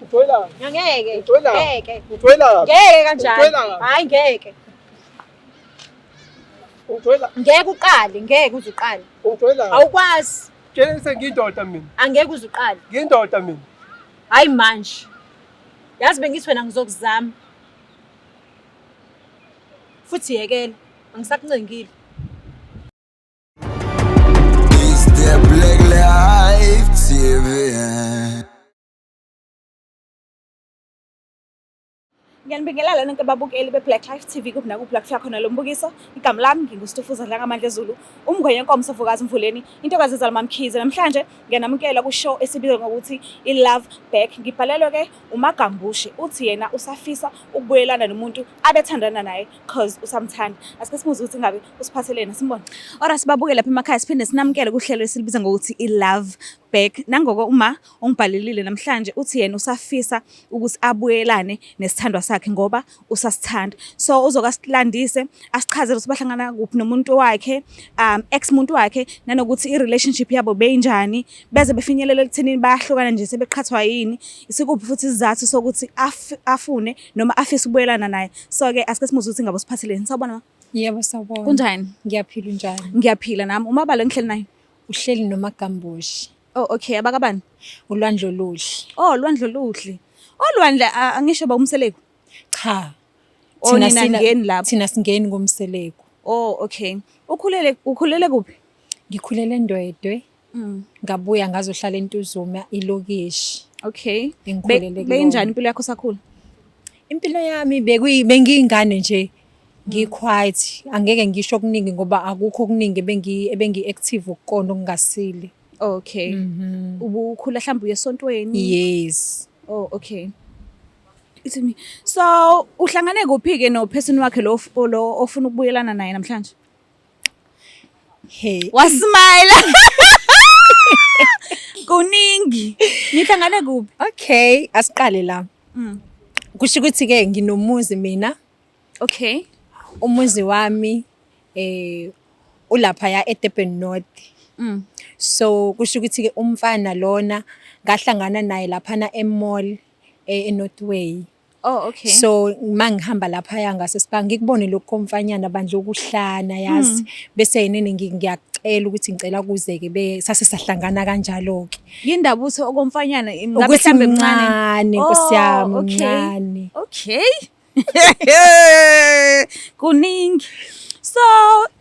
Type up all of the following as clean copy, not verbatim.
Ujwayela. Ngeke. Ujwayela. Ngeke. Ujwayela. Ngeke kanjani. Ujwayela. Hayi ngeke. Ujwayela. Ngeke uqale, ngeke uze uqale. Ujwayela. Awukwazi. Tshela sengiyindoda mina. Angeke uze uqale. Ngiyindoda mina. Hayi manje. Yazi bengithi wena ngizokuzama. Futhi yekela, angisakuncengile. It's the Black Life TV. Ngiyanibingelela nonke babukeli be-Black Life TV kuphi nakuphi la kufika khona lo mbukiso. Igama lami nginguStufuza Dlangamandla Zulu, umngwenye wenkomo Sofokazi Mvuleni, intokazi ezalwa MaMkhize. Namhlanje ngiyanamukela ku-show esibizwa ngokuthi i-Love Back. Ngibhalelwe-ke uMagambushe, uthi yena usafisa ukubuyelana nomuntu abethandana naye cause usamthanda. Asike simuze ukuthi ngabe usiphatheleni, simbone. Ora sibabuke lapha emakhaya siphinde sinamukele kuhlelo esilibiza ngokuthi i-Love Back. Nangoko uma ungibhalelile namhlanje uthi yena usafisa ukuthi abuyelane nesithandwa sakhe ngoba usasithanda. So uzokasilandise asichazele ukuthi bahlangana kuphi nomuntu wakhe, ex muntu wakhe, nanokuthi i-relationship yabo beyinjani, beze befinyelele ekuthenini bayahlukana nje sebeqhathwa yini, isikuphi futhi isizathu sokuthi afune noma afise ukubuyelana naye. So-ke asike simuze ukuthi ngabe usiphatheleni. Sawubona ma. Yebo, sawubona. Kunjani? Ngiyaphila, unjani? Ngiyaphila nami. Umabalo engihleli naye. Uhleli noMagambushi. Oh okay, abakabani? Ulwandle oluhle. Oh, Lwandle Oluhle. Oh, Lwandle angisho ba uMseleku. Cha. Oh, Thina nina angeni lapho. Thina singeni koMseleku. Oh, okay. Ukhulele kuphi? Ngikhulele eNdwedwe. Ngabuya ngazohlala eNtuzuma ilokishi. Okay. Engikhulele kulona. Beyinjani impilo yakho sakhula? Impilo yami bekuyi bengiyingane nje. Ngi-quiet, angeke ngisho okuningi ngoba akukho okuningi ebengi active ukukona okungasile. Okay. Ubukhula mhlawumbe uye esontweni? Yes. Oh, okay. Ithi mi. So, uhlangane kuphi ke no person wakhe lo lo ofuna ukubuyelana naye namhlanje? Hey. Wasmile. Kuningi. Nihlangane kuphi? Okay, asiqale la. Kusho ukuthi ke nginomuzi mina. Okay. Umuzi wami ulapha ya eDurban North. So kusho ukuthi ke umfana lona ngahlangana naye laphana e-mall eNorthway. Oh, okay. So mangihamba lapha ya ngasesipa ngikubone lokho komfanyana bandla okuhlana yazi bese yinene ngiyacela ukuthi ngicela kuze ke be sase sahlangana kanjalo ke. Yindaba uthi okomfanyana ngabe Ukuthi mhlambe mncane. mncane Nkosi yami Oh, okay. mncane. Okay. Kuningi. So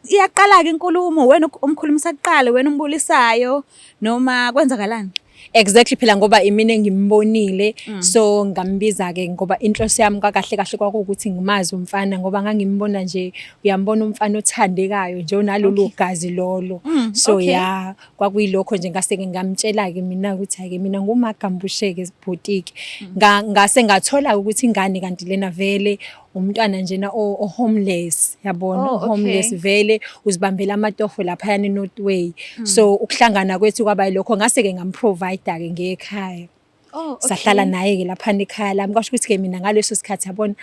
iyaqala ke inkulumo wena umkhulumisa kuqala wena umbulisayo noma kwenzakalani? Exactly phela ngoba imina engimbonile so ngambiza ke ngoba inhloso yami kahle kahle kwakuwukuthi ngimazi umfana ngoba ngangimbona nje uyambona umfana othandekayo nje onalolu gazi lolo so okay. ya kwakuyilokho nje ngase ke ngamtshela ke mina ukuthi ake mina nguMagambusheke boutique ngase ngathola ukuthi ingane kanti lena vele umntwana njena o homeless yabona Oh, okay. homeless vele uzibambela amatoho lapha yana eNorthway so ukuhlangana kwethu kwaba yilokho ngase ke ngamprovide ke ngekhaya. Oh, okay. Sahlala naye ke lapha ekhaya lami kwasho ukuthi ke mina ngaleso sikhathi yabona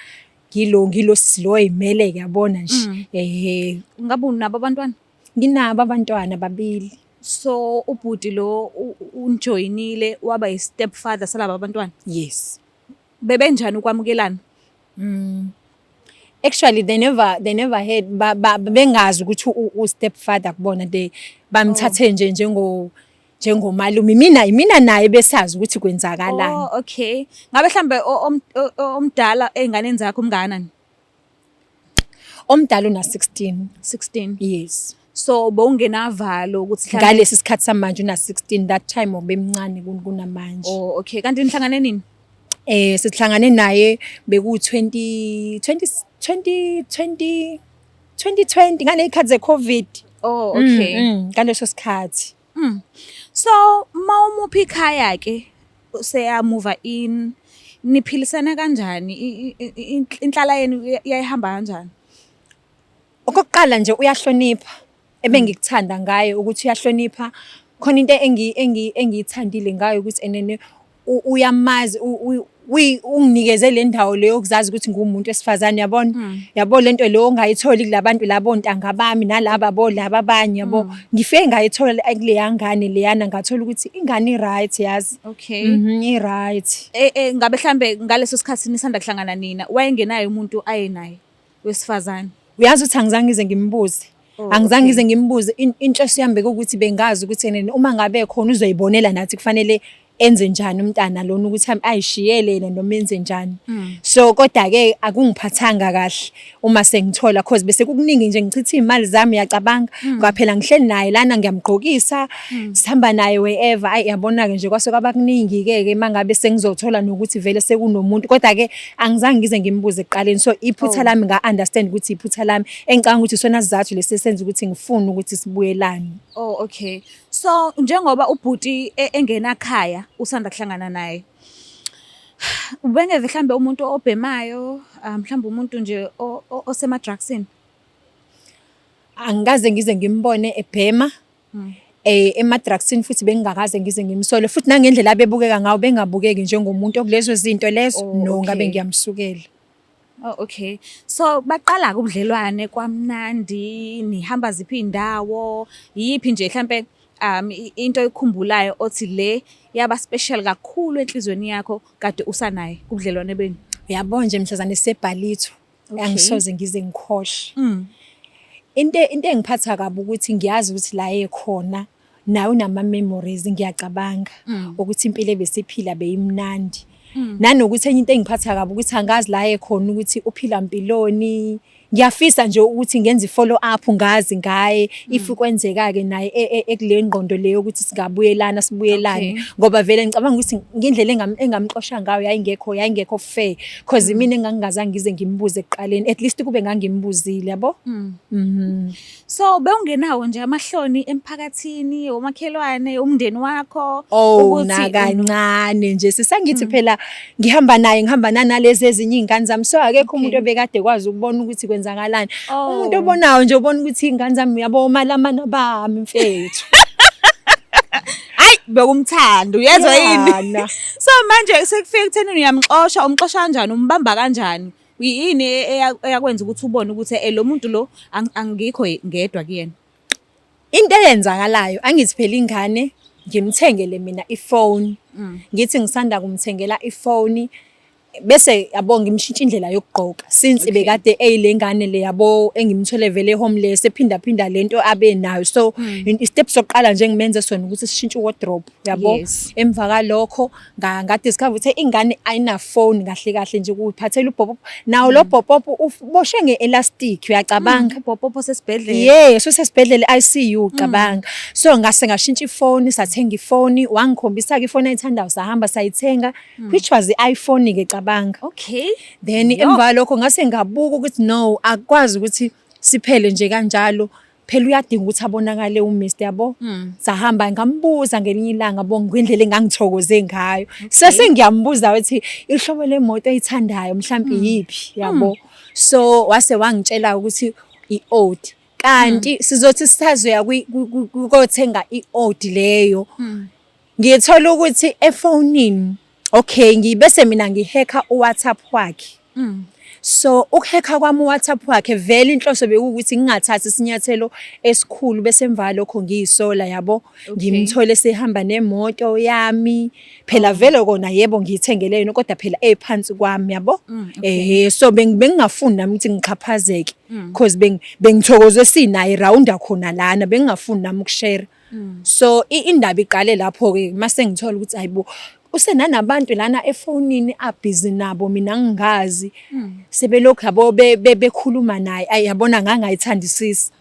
ngilo silo oyimele ke yabona nje ehe. Ngabe unabo abantwana? Nginabo abantwana babili. So ubhuti lo unjoyinile waba yi stepfather salaba abantwana. Yes. Bebenjani ukwamukelana? Actually they never had bengazi ukuthi u stepfather kubona they bamthathe nje njengomalume mina naye besazi ukuthi kwenzakalani. Oh, okay. Ngabe mhlambe omdala einganeni zakho umngakanani? Omdala una 16. 16. Yes. So bowungenavalo ukuthi mhlambe Ngalesi sikhathi samanje una 16, that time ubemncane kunamanje. Oh, okay. Kanti nihlangane nini? Sihlangane naye beku 20 20 20 20 2020 ngaleyikhathi ze Covid. Oh, okay. Ngaleso sikhathi. So mawumuphi ikhaya ke seya move in niphilisana kanjani? Inhlala yenu yayihamba kanjani? Okokuqala nje uyahlonipha. Ebengikuthanda ngaye ukuthi uyahlonipha. Khona into engiyithandile ngayo ukuthi enene uyamazi Unginikeze le ndawo leyo yokuzazi ukuthi ngiwumuntu wesifazane, yabona. Yabo lento leyo ongayitholi kulabantu labo ontanga bami nalaba bo laba abanye, yabo. Ngifike ngayithola kuleya ngane leyana, ngathola ukuthi ingane i-right, yazi. Okay. I-right. Ngabe mhlambe ngaleso sikhathi nisanda kuhlangana nina, wayengenaye umuntu ayenaye wesifazane? Uyazi ukuthi angizange ngize ngimbuze. Oh, Angizange okay. ngize ngimbuze. Inhloso yami bekuwukuthi bengazi ukuthi ene uma ngabe khona uzoyibonela nathi kufanele enze njani umntana lona, ukuthi ayishiyele yena noma enze njani. So kodwa-ke akungiphathanga kahle uma sengithola, cause bese kukuningi nje, ngichitha iy'mali zami, uyacabanga. Kwaphela ngihleli naye lana, ngiyamgqokisa, sihamba naye wherever. Ayi, yabona-ke nje kwase kwaba kuningi-ke ke uma ngabe sengizothola nokuthi vele sekunomuntu. Kodwa-ke angizange ngize ngimbuze ekuqaleni, so iphutha lami nga-understand ukuthi iphutha lami, engicabanga ukuthi isona sizathu lesi esenza ukuthi ngifune ukuthi sibuyelane. Oh, okay. So njengoba ubhuti engenakhaya, usanda kuhlangana naye, ubengeve mhlambe umuntu obhemayo, mhlambe umuntu nje osema-drugsini? Angikaze ngize ngimbone ebhema. Ema-drugsini futhi bengingakaze ngize ngimsole, futhi nangendlela abebukeka ngawo bengabukeki njengomuntu okulezo zinto lezo. No, ngabe ngiyamsukela. Oh, okay. So baqala-ke ubudlelwane kwamnandi, nihamba ziphi iy'ndawo, yiphi nje hlampe into oyikhumbulayo othi le yaba special kakhulu enhliziyweni yakho kade usanaye kubudlelwane benu? Uyabo nje mhlazane siseBallito, angisoze ngize ngikhohle. Into engiphatha kabi ukuthi ngiyazi ukuthi la ekhona naye unama memories, ngiyacabanga ukuthi impilo ebesiphila beyimnandi. Nanokuthi enye into engiphatha kabi ukuthi angazi la ekhona ukuthi uphila mpiloni. Ngiyafisa nje ukuthi ngenze i-follow up, ngazi ngaye if kwenzeka-ke naye ekule ngqondo leyo ukuthi singabuyelana, sibuyelane. Ngoba vele ngicabanga ukuthi ngendlela engamxosha ngayo yayingekho fair, cause mina engangingazange ngize ngimbuze ekuqaleni, at least kube ngangimbuzile, yabo. So bewungenawo nje amahloni emphakathini, omakhelwane, umndeni wakho? Oh, ukuthi nakancane nje. Sisangithi phela ngihamba naye, ngihamba nanalezi ezinye iy'ngane zami, so akekho umuntu obekade kwazi ukubona ukuthi kwenzakalani. Umuntu obonayo nje ubona ukuthi iy'ngane zami, yabo, omalamana bami mfethu. Hayi, bekumthanda, uyezwa yini? Yana. So manje sekufika ekuthenini uyamxosha, umxosha kanjani, umbamba kanjani? Yini eyakwenza ukuthi ubone ukuthi lo muntu lo angikho ngedwa kuyena? Into eyenzakalayo, angithi phela ingane ngimthengele mina ifoni. Ngithi ngisanda kumthengela ifoni, bese yabo ngimshintsha indlela yokugqoka, since bekade eyile ngane le, yabo, engimthole vele homeless, ephinda phinda lento abe nayo. So i-step sokuqala nje engimenze sona ukuthi sishintshe wardrobe, yabo. Emva kalokho nga-discover ukuthi ingane ayina phone kahle kahle nje, kuyiphathela ubhopopo. Nawo lo bhopopo uboshwe nge-elastic, uyacabanga. Ubhopopo sesibhedlela. Yes, usesibhedlela i-ICU, cabanga. So ngase ngashintsha ifoni, sathenga ifoni, wangikhombisa-ke ifoni ayithandayo, sahamba sayithenga, which was i-iPhone ke, cabanga. Then emva lokho ngase ngabuka ukuthi no, akwazi ukuthi siphele nje kanjalo. Phela uyadinga ukuthi abonakale uMr, yabo. Sahamba, ngambuza ngelinye ilanga bo ngendlela engangithokoze ngayo. Sese ngiyambuza ukuthi ihlobo lemoto ayithandayo mhlambi yiphi, yabo. So wase wangitshela ukuthi i-Audi. Kanti sizothi sisazoya kothenga i-Audi leyo. Ngithola ukuthi efonini, okay, ngibese mina ngihacka uWhatsApp wakhe. So ukuhacka kwami uWhatsApp wakhe, vele inhloso bekuwukuthi ngingathathi isinyathelo esikhulu bese emva lokho ngiyisola, yabo. Ngimthole sehamba nemoto yami. Phela vele kona yebo ngiyithengele yona, kodwa phela ephansi kwami, yabo. So bengingafuni nami ukuthi ngixhaphazeke, because bengithokoze sinaye rounda khona lana, bengingafuni nami ukushare. So indaba iqale lapho ke mase ngithola ukuthi hayibo, usenanabantu lana efonini abhizi nabo, mina ngingazi. Sebelokhu, yabo, bekhuluma naye, ayabona ngangayithandisisi.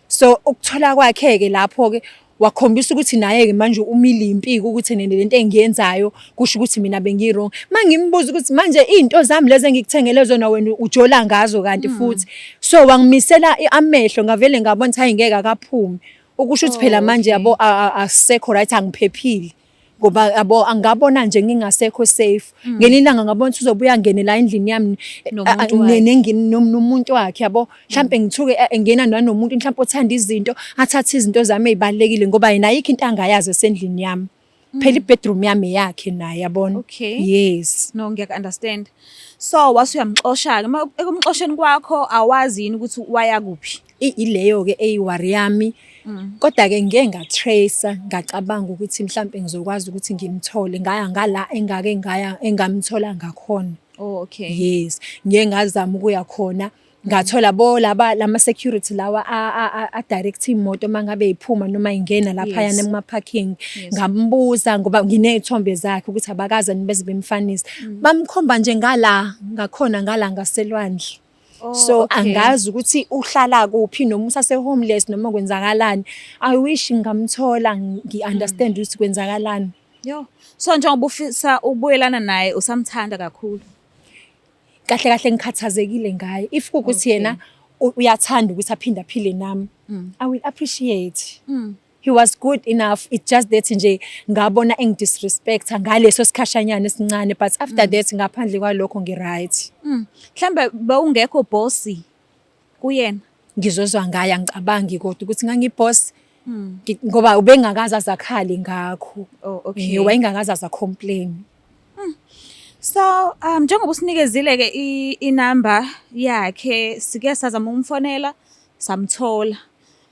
So ukuthola kwakhe ke lapho ke wakhombisa ukuthi naye ke manje umile impiko ukuthi nene lento engiyenzayo kusho ukuthi mina bengi wrong. Mangimbuza ukuthi manje izinto zami lezi engikuthengele zona wena ujola ngazo kanti futhi. So wangimisela amehlo, ngavele ngabona ukuthi hayi ngeke akaphume. Ukusho ukuthi phela manje, yabo, asisekho right, angiphephile. Ngoba yabo angabona nje ngingasekho safe. Ngelinye ilanga ngabona ukuthi uzobuya angene la endlini yami Nomuntu wakhe. Nomuntu wakhe, yabo. Mhlambe ngithuke engena nanomuntu mhlambe othanda izinto, athathe izinto zami ezibalekile, ngoba yena ayikho into angayazi esendlini yami. Phela i-bedroom yami yakhe naye, yabona. Okay. Yes. No, ngiyaku-understand. So wase uyamxosha-ke. Uma ekumxosheni kwakho awazi yini ukuthi waya kuphi? Ileyo-ke eyi-worry yami. Kodwa-ke ngike nga-trace-a, ngacabanga ukuthi mhlampe ngizokwazi ukuthi ngimthole, ngaya ngala engake ngaya engamthola ngakhona. Oh, okay. Yes, ngike ngazama ukuya khona, ngathola bo laba lama security lawa a direct imoto mangabe iphuma noma ingena laphayana Yes. kuma parking. Yes. Ngambuza ngoba nginey'thombe zakhe ukuthi abakaze beze bemfanise. Bamkhomba nje ngala ngakhona ngala ngaselwandle. Oh, So okay. angazi ukuthi uhlala kuphi noma usase homeless noma kwenzakalani. I wish ngingamthola ngi-understand ukuthi kwenzakalani. Yo. So njengoba ufisa ukubuyelana naye usamthanda kakhulu. Kahle kahle ngikhathazekile ngaye. If kuwukuthi Okay. yena uyathanda ukuthi aphinde aphile nami, I will appreciate. Mm. He was good enough. It's just that nje ngabona engidisrespecta ngaleso sikhashanyana esincane, but after that ngaphandle kwalokho ngi-right. Mhlambe bewungekho bossy kuyena. Ngizozwa ngaye, angicabangi kodwa ukuthi ngangiboss. Ngoba ubengakaze azakhale ngakho. Oh, okay. Wayengakaze aza-complain. So njengoba usinikezile ke inamba yakhe, sike sazama ukumfonela samthola.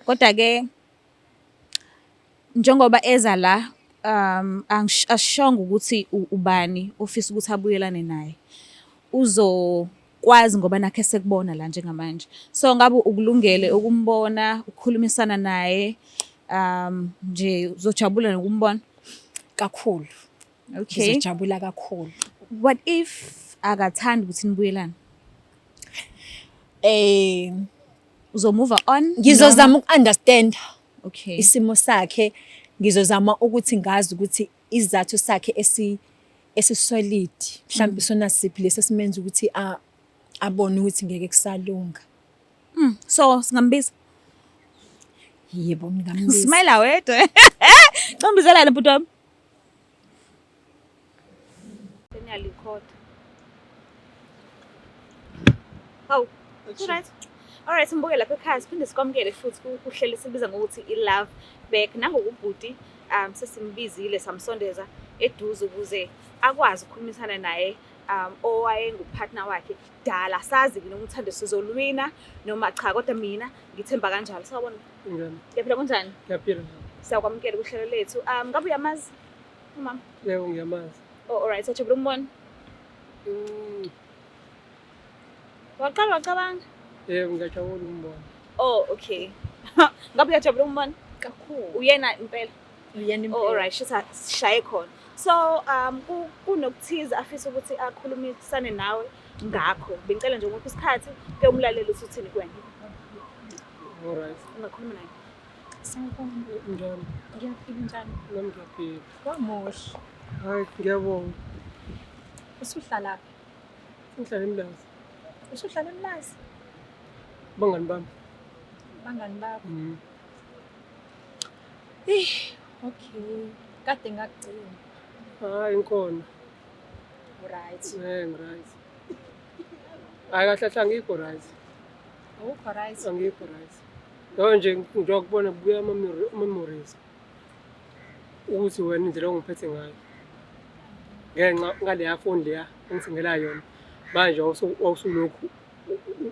Kodwa ke njengoba eza la asishongo ukuthi ubani ofisa ukuthi abuyelane naye. Uzokwazi ngoba nakhe sekubona la njengamanje. So ngabe ukulungele ukumbona, ukukhulumisana naye, nje uzojabula nokumbona? Kakhulu. Okay. Ngizojabula kakhulu. What if akathandi ukuthi nibuyelane? Uzomove on? Ngizozama uku-understand Okay. isimo sakhe, ngizozama ukuthi ngazi ukuthi isizathu sakhe esi-solid mhlawumbe sona siphi lesi esimenza ukuthi abone ukuthi ngeke kusalunga. So singambiza? Yebo, ngingambiza. Smile wedwa. Combizelana bhuti wami. Seniyalikhoda. Hawu, right. Alright, mbuke lapha ekhaya siphinde sikwamukele futhi kuhlelo esibiza ngokuthi i-Love Back. Nangokubhuti sesimbizile samsondeza eduze ukuze akwazi ukukhulumisana naye owayengupartner wakhe kudala. Sazi-ke noma uthando sizolwina noma cha, kodwa mina ngithemba kanjalo. Sawubona. Njani? Ngiyaphila, kunjani? Ngiyaphila. Siyakwamukela kuhlelo lethu. Ngabe uyamazi umama? Yebo, ngiyamazi. Oh, alright, sajabula ukumbona. Waqala wacabanga? Yebo, ngiyajabula ukumbona. Oh, okay. Ngabe uyajabula ukumbona? Kakhulu. Uyena impela. Uyena Oh, impela. alright, shitha sishaye khona. So, kunokuthize afisa ukuthi akhulumisane nawe ngakho. Bengicela nje umuphe isikhathi ke umlaleli ukuthi uthini kuwena. Alright. Ungakhuluma naye. Sawubona. Njani? Ngiyaphila, njani? Nami ngiyaphila. Wamuhle. Hayi, ngiyabonga. Usuhlalaphi? Ngihlala eMlazi. Usuhlala eMlazi? Bangani bami. Bangani bakho. Mm. Okay. Kade ngakugcina. Hayi, ngikhona. Right. Ngi-right. Hayi, kahle kahle angikho right. Awukho right. Angikho right. Yabo nje njengoba kubona kubuya ama-memories. Ukuthi wena indlela ongiphethe ngayo. Ngenxa ngaleya phone leya engithengela yona. Manje wawusulokhu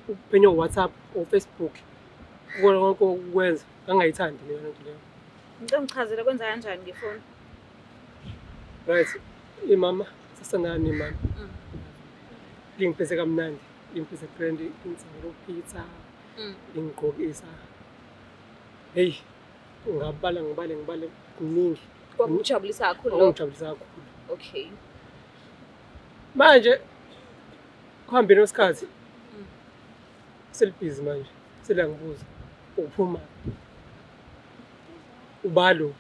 uphenya o-WhatsApp, o-Facebook. Kukona konke okwenza ngangayithandi leyo nto leyo. Ngicela ngichazele kwenza kanjani ngefoni. Right. Imama sasithandana nemama. Lingiphethe kamnandi, lingiphethe grand, lingithengela upizza, lingigqokisa. Hey, ngabala ngibale ngibale kuningi. Kwakujabulisa kakhulu lokho. Okungijabulisa kakhulu. Okay. Manje kuhambeni kwesikhathi selibhizi manje, seliyangibuza uphuma ubalo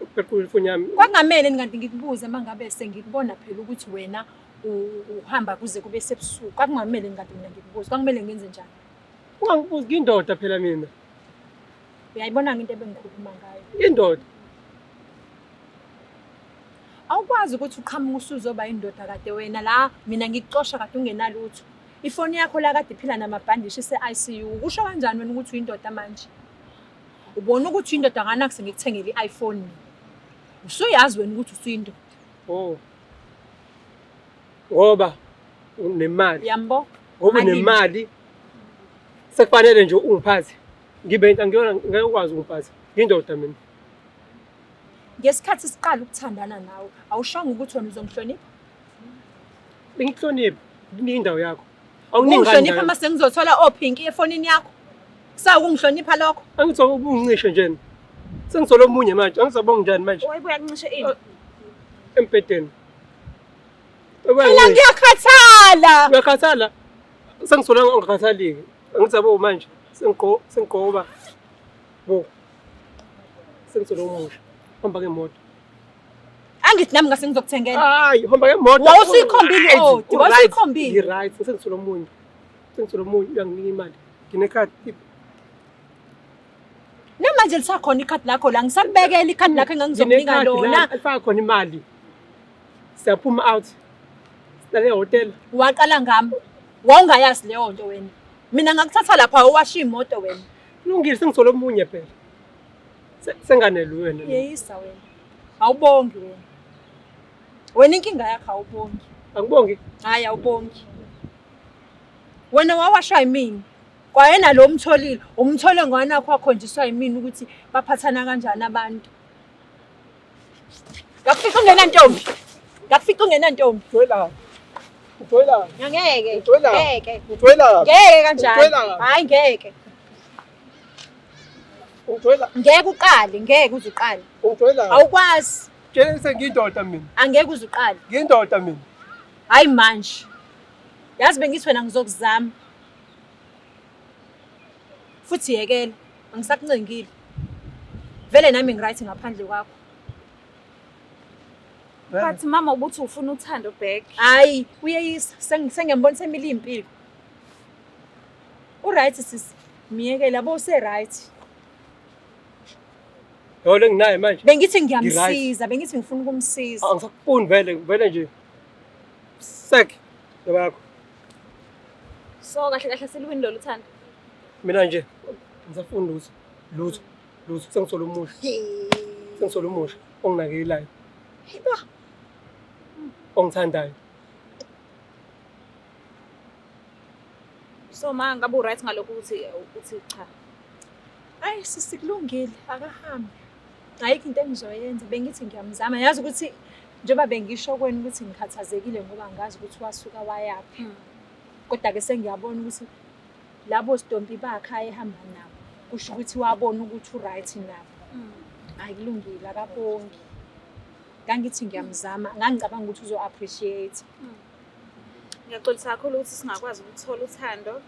upequla ifoni yami. Kwakungamele kanti ngikubuze mangabe sengikubona phela ukuthi wena uhamba kuze kube sebusuku. Kwakungamele kanti mina ngikubuze. Kwakumele ngenze njani? Ungangibuzi, ngiyindoda phela mina. Uyayibona into ebengikhuluma ngayo. Indoda. Awukwazi ukuthi uqhamuke usuzoba indoda kade wena la mina ngikuxosha kade ungenalutho. Ifoni yakho la kade iphila namabhandishi ise-ICU. Kusho kanjani wena ukuthi uyindoda manje? Ubona ukuthi uyindoda nganakuse ngikuthengele i-iPhone mina. Usuyazi wena ukuthi usuyindoda. Oh. Ngoba unemali. Yambo? Ngoba Malini? unemali sekufanele nje ungiphathe. Ngibe into angiyona ngeke ukwazi ukungiphatha. Ngindoda mina. Ngesikhathi siqala ukuthandana nawe, awushongo ukuthi wena uzongihlonipha? Bengikuhlonipha. Nginika indawo yakho. Awuningi Ungihlonipha uma sengizothola ophinki efonini yakho? Kusawukungihlonipha lokho? Angithi ubungisho nje. Sengithola omunye manje. Angizobonga njani manje Wayebuya kuncishe ini? Embhedeni. Phela ngiyakhathala. Uyakhathala. Sengithola ongakhathaliki. Angithi yabo manje sengiqo sengiqoba. Bo. Sengithola omusha. Hamba ngemoto. Angithi nami ngase ngizokuthengela. Hayi, hamba ngemoto. Wawusuyikhombile Right, i-Audi, wawusuyikhombile. Ngi-right, sengithola omunye. Sengithola omunye uyanginika imali. Nginekhadi. Namanje lisakhona ikhadi lakho la, ngisalibekela ikhadi lakho engangizokunika Nginekhadi la, lona. elifaka khona imali. Siyaphuma out. Silale ehhotela. Waqala ngami. Wawungayazi leyo nto wena. Mina ngakuthatha lapha owasha imoto wena. Kulungile, sengithola omunye phela. Senganele wena. Yeyisa wena. Awubongi wena. Wena inkinga yakho awubongi. Angibongi. Hayi awubongi. Wena wawashwa yimina. Kwayena lo umtholile, umthole ngwanakho wakhonjiswa yimina ukuthi baphathana kanjani abantu. Ngakufica ungenantombi. Ngakufica ungenantombi. Ngithola. Ngithola. Angeke. Ngithola. Ngeke. Ngithola. Ngeke kanjani. Ngithola. Hayi ngeke. Ngithola. Ngeke uqale, ngeke uze uqale. Ngithola. Awukwazi. Tshela sengiyindoda mina. Angeke uze uqale. Ngiyindoda mina. Hayi manje. Yazi bengithi wena ngizokuzama. Futhi yekela, angisakuncengile. Vele nami ngiright ngaphandle kwakho. But mama ubuthi ufuna uthando back. Hayi, uyeyisa. Sengiyambona semile impilo. Uright sisi. Miyekela bo use right. Yho le nginayo manje. Bengithi ngiyamsiza, bengithi ngifuna ukumsiza. Angisakufuni vele, vele nje. Sek. Ndaba yakho. So kahle kahle seluwini lolu thando. Mina nje ngisafuni lutho. Lutho. Lutho sengithola umusha. Sengithola umusha onginakekelayo. Ongithandayo. So ma ngabe u-right ngalokho ukuthi uthi cha. Ayi sisi kulungile, akahambe. Ayikho into engizoyenza, bengithi ngiyamzama. Yazi ukuthi njengoba bengisho kwena ukuthi ngikhathazekile ngoba ngazi ukuthi wasuka wayaphi. Kodwa-ke sengiyabona ukuthi labo sitompi bakhe ayehamba nabo, kusho ukuthi wabona ukuthi u-right nabo. Hayi kulungile, akabongi. Ngangithi ngiyamzama, ngangicabanga ukuthi uzo-appreciate. Ngiyaxolisa kakhulu ukuthi singakwazi ukuthola uthando.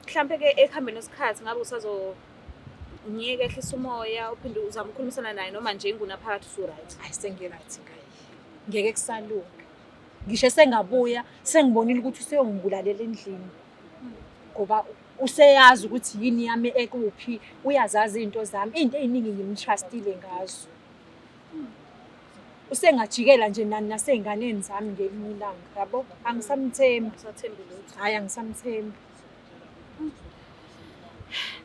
Mhlampe ke ekuhambeni kwesikhathi ngabe usazonyeka ehlisa umoya uphinde uzame ukukhulumisana naye noma nje ingunaphakathi usu-right. Hayi sengi-right ngaye. Ngeke kusalunga. Ngisho sengabuya sengibonile ukuthi useyongibulalela endlini. Ngoba useyazi ukuthi yini yami ekuphi, uyazazi izinto zami, into ey'ningi ngimtrustile ngazo. Usengajikela nje nani nasey'nganeni zami ngelinye ilanga, yabo? Angisamthembi. Usathembi lutho. Hhayi angisamthembi.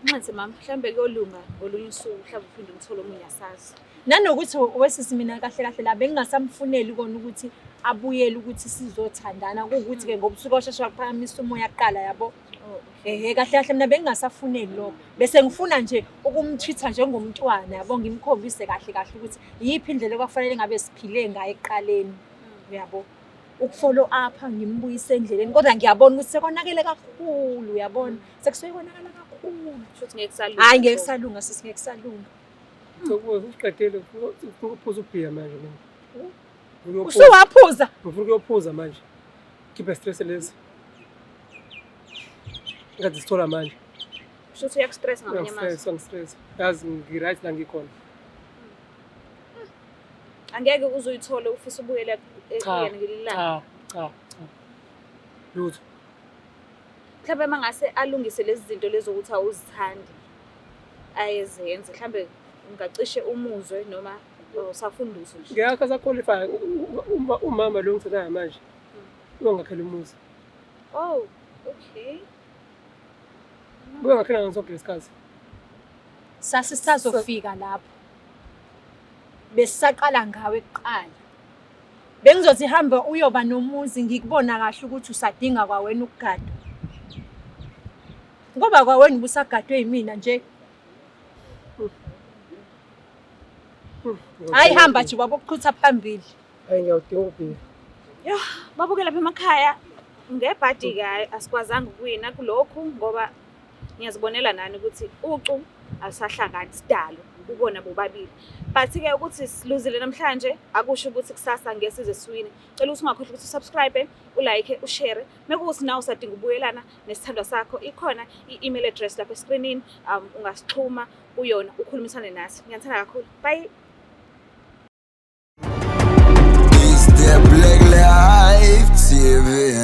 Nxese mama, mhlambe kuyolunga ngolunye usuku mhlawumbe uphinde umthole omunye asazi. Nanokuthi wesisi mina kahle kahle la bengingasamfuneli kona ukuthi abuyele ukuthi sizothandana kuwukuthi-ke ngoba usuke washesha waphakamisa umoya kuqala yabo. Ehhe kahle kahle mina bengingasafuneli lokho. Bese ngifuna nje ukumtreat-a njengomntwana yabo, ngimkhombise kahle kahle ukuthi iyiphi indlela ekwakufanele ngabe siphile ngayo ekuqaleni. Uyabo? Ukufollow up ngimbuyise endleleni kodwa ngiyabona ukuthi sekonakele kakhulu uyabona. Sekusuke konakala kakhulu. Shuthi ngeke kusalunga. Hhayi ngeke kusalunga sisi, ngeke kusalunga. Sekubuza uqedile ufuna ukuphuza ubhiya manje mina. Usuwaphuza? Ngifuna ukuyophuza manje. Khiphe stress lezi. Ngathi sithola manje. Shuthi uyakustress ngamanye amazwi. Uyangistress, uyangistress. Yazi ngi-right la ngikhona. Angeke uze uyithole ufisa ubuyele Cha. kuyena ngelinye ilanga. Cha, cha, cha. Lutho. Mhlawumbe uma ngase alungise lezi zinto lezi ukuthi awuzithandi ayezenze, mhlawumbe ungacishe umuzwe noma usafuna lutho nje. Ngeke asaqualify umama lo ngithandayo manje. Uyongakhela umuzi. Oh, okay. Uyongakhela ngaso sonke lesikhathi. Sasisazofika lapho. Besisaqala ngawe kuqala. Bengizothi hamba uyoba nomuzi ngikubona kahle ukuthi usadinga kwawena ukugadwa. Ngoba kwawena ubusagadwe yimina nje. Hayi hamba nje wabokuqhutha phambili. Hayi ngiyawudinga ubhiya. Yo, babuke lapha emakhaya ngebhadi-ke hhayi asikwazanga ukuwina kulokhu ngoba ngiyazibonela nani ukuthi ucu alusahlangani sidalo kubona bobabili. But-ke ukuthi siluzile namhlanje akusho ukuthi kusasa ngeke size siwine. Cela ukuthi ungakhohlwa ukuthi usubscribe, ulike, ushare. Mekuwukuthi nawe usadinga ukubuyelana nesithandwa sakho, ikhona i-email address lapha eskrinini, ungasixhuma kuyona ukhulumisane nathi. Ngiyanithanda kakhulu. Bye. It's the Black Life TV.